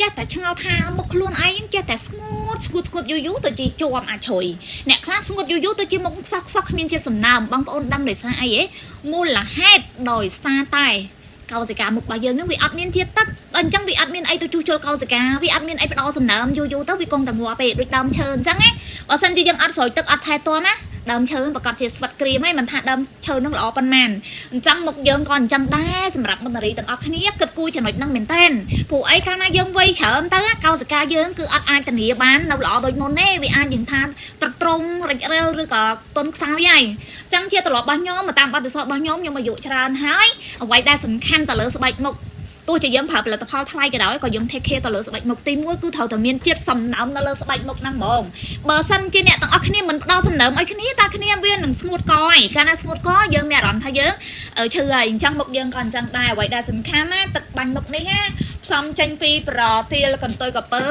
ចេះតែឆ្ងល់ថាមុខខ្លួនឯងចេះតែស្ងួតស្ងួតស្ងួតយូរយូរទៅជាជាប់អាចុយអ្នកខ្លះស្ងួតយូរយូរទៅជាមុខខ្សោះខ្សោះគ្មានជាសំណើមបងប្អូនដឹងដោយសារអីហ៎មូលហេតុដោយសារតែកោសិកាមុខរបស់យើងនឹងវាអត់មានជាតិទឹកដល់អញ្ចឹងវាអត់មានអីទៅជួសជុលកោសិកាវាអត់មានអីផ្ដល់សំណើមយូរយូរទៅវាគង់តែងាប់ទេដូចដើមឈើអញ្ចឹងណាបើសិនជាយើងអត់ស្រោចទឹកអត់ថែទាំណាដើមឈើប្រកាសជាស្វិតក្រៀមហើយមិនថាដើមឈើនឹងល្អប៉ុន្មានអញ្ចឹងមុខយើងក៏អញ្ចឹងដែរសម្រាប់មុខនារីទាំងអស់គ្នាគិតគូរចំណុចហ្នឹងមែនតើព្រោះអីកាលណាយើងវ័យច្រើនទៅកោសិកាយើងគឺអត់អាចធានាបាននៅល្អដូចមុនទេវាអាចយើងថាត្រុតត្រងរិចរិលឬក៏ទន់ខ្សោយហើយអញ្ចឹងជាទម្លាប់របស់ខ្ញុំមកតាមបទពិសោធន៍របស់ខ្ញុំខ្ញុំអាយុច្រើនហើយអ្វីដែលសំខាន់ទៅលើស្បែកមុខទោះជាយើងប្រើផលិតផលថ្លៃក៏ដោយក៏យើង take care ទៅលើស្បែកមុខទី1គឺត្រូវតែមានជាតិសំណើមនៅលើស្បែកមុខហ្នឹងហ្មងបើសិនជាអ្នកទាំងអស់គ្នាមិនផ្ដល់សំណើមឲ្យគ្នាតើគ្នាវានឹងស្ងួតកហើយកាលណាស្ងួតកយើងមានអារម្មណ៍ថាយើងឈឺហើយអញ្ចឹងមុខយើងក៏អញ្ចឹងដែរអ្វីដែលសំខាន់ណាទឹកបាញ់មុខនេះណាផ្សំចេញពីប្រទាលកន្ទុយកពើ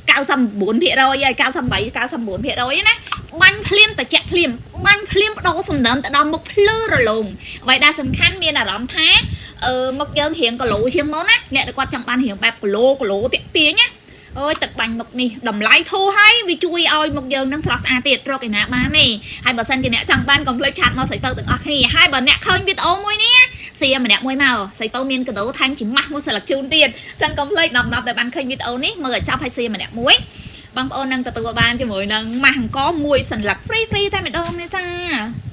99%ហើយ98 99%ណាបាញ់ភ្លាមតិចភ្លាមបាញ់ភ្លាមបដូរសំណើមទៅដល់មុខភ្លឺរលោងអ្វីដែលសំខាន់មានអារម្មណ៍ថាអឺមុខយើងរៀងគីឡូជាងមុនណាអ្នកដែលគាត់ចង់បានរៀងបែបគីឡូគីឡូតាក់ទាញណាអូយទឹកបាញ់មុខនេះតម្លៃធូរហើយវាជួយឲ្យមុខយើងនឹងស្រស់ស្អាតទៀតរកឯណាបានទេហើយបើសិនជាអ្នកចង់បានកុំភ្លេច chat មកស្រីពៅទាំងអស់គ្នាហើយបើអ្នកឃើញវីដេអូមួយនេះសៀម្នាក់មួយមកស្រីពៅមានកដោថែមជាម៉ាស់មួយស្លឹកជូនទៀតចឹងកុំភ្លេចដំណប់ដែលបានឃើញវីដេអូនេះមើលឲ្យចប់ហើយសៀម្នាក់មួយបងប្អូននឹងទទួលបានជាមួយនឹងម៉ាស់អង្គមួយសន្លឹក free free តែម្ដងនេះចា។